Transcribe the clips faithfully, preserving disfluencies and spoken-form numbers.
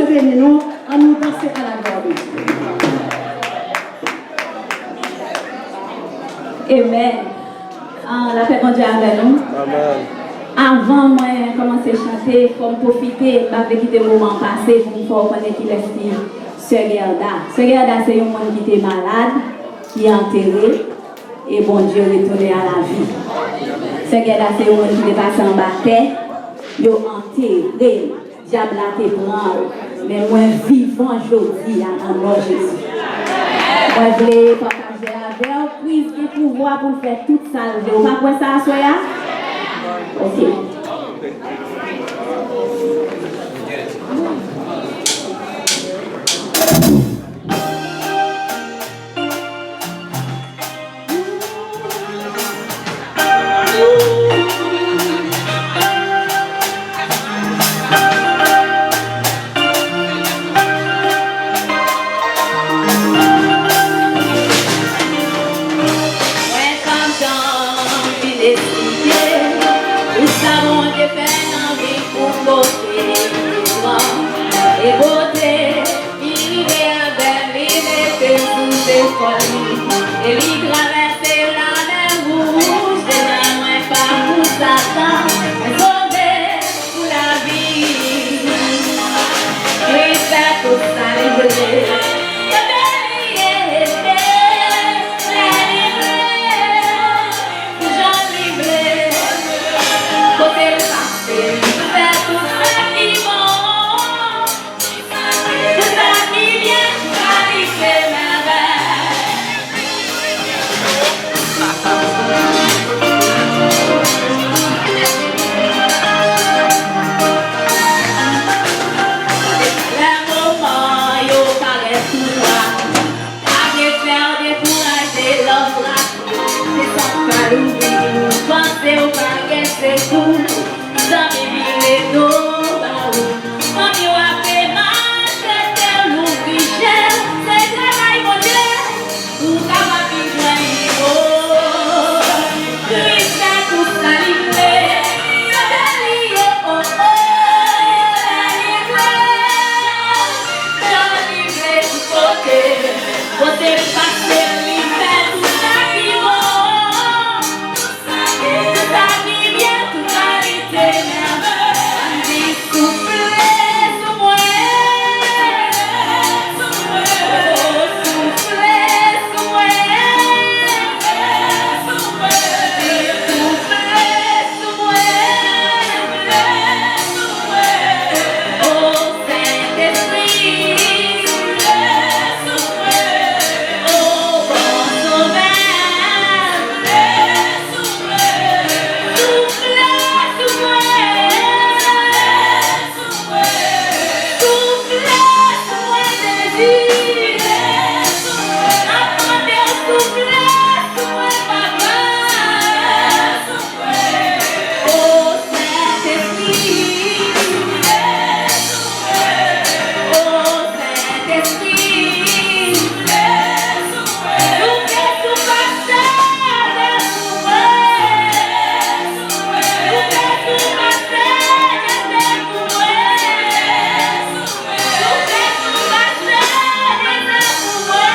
Beni nou, ann nou danse à la gloire de Dieu. Amen. Ah, lapè Bondye avè nou. Amen. Avan mwen kòmanse chante, fò m pwofite, m pa vle kite moman an pase pou m fè w konnen kilès ki Sè Gerda. Sè Gerda se yon moun ki te malad, ki antere, e Bondye retounen a lavi. Sè Gerda se yon moun ki te pase anba tè, yo antere l. Dyab la te pran l, men mwen vivan jodi a nan non Jezi. Mwen vle pataje avè w, Kris gen pouvwa pou l fè tout sa l vle. Ou pa kwè sa aswè a? Ok. Mwen kontan vin esplike tout sa Bondye fè nan vi pou kote mwen e bote. Li rive avè m, li mete m sou zepòl li, e li travèse lamè wouj. Deja mwen pa pou Satan, mwen sove pou lavi. Kris fè tout sa li vle, kote li ye, lè li vle, jan li vle. Kote l pase, li fè tout sa ki bon. Tout sa ki byen, kalite mèvèy. Lè moman yo parèt tou nwa, pa gen fè w dekouraje, lòv la se san kalouri. Panse w pa gen sekou, zanmi vire do ba ou. Fanmi w ap maltrete w, louvri je w, se travay Bondye pou w kapab vin jwenn li. O, Kris fè tout sa li vle, se li ye, o, o, se li vle. Jan li vle tout kote, kote l pase, li fè tout sa ki bon. Tout sa ki byen, tout kalite mèvèy. Di, soufle sou mwen. Soufle sou mwen. Di, soufle sou mwen. O Sentespri, o bon Sovè, soufle sou mwen, soufle sou mwen, Jezi. N ap mande w, soufle sou mwen, Papa. O Sentespri, o Sentespri, soufle sou pastè, soufle sou mwen, soufle sou pastè, soufle sou mwen, soufle sou pastè, soufle sou mwen.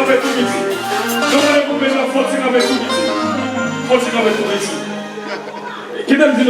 Kanpe tou piti. Yo pale pou mezon, fò ti kanpe tou piti. Fò ti kanpe tou piti. Kite m di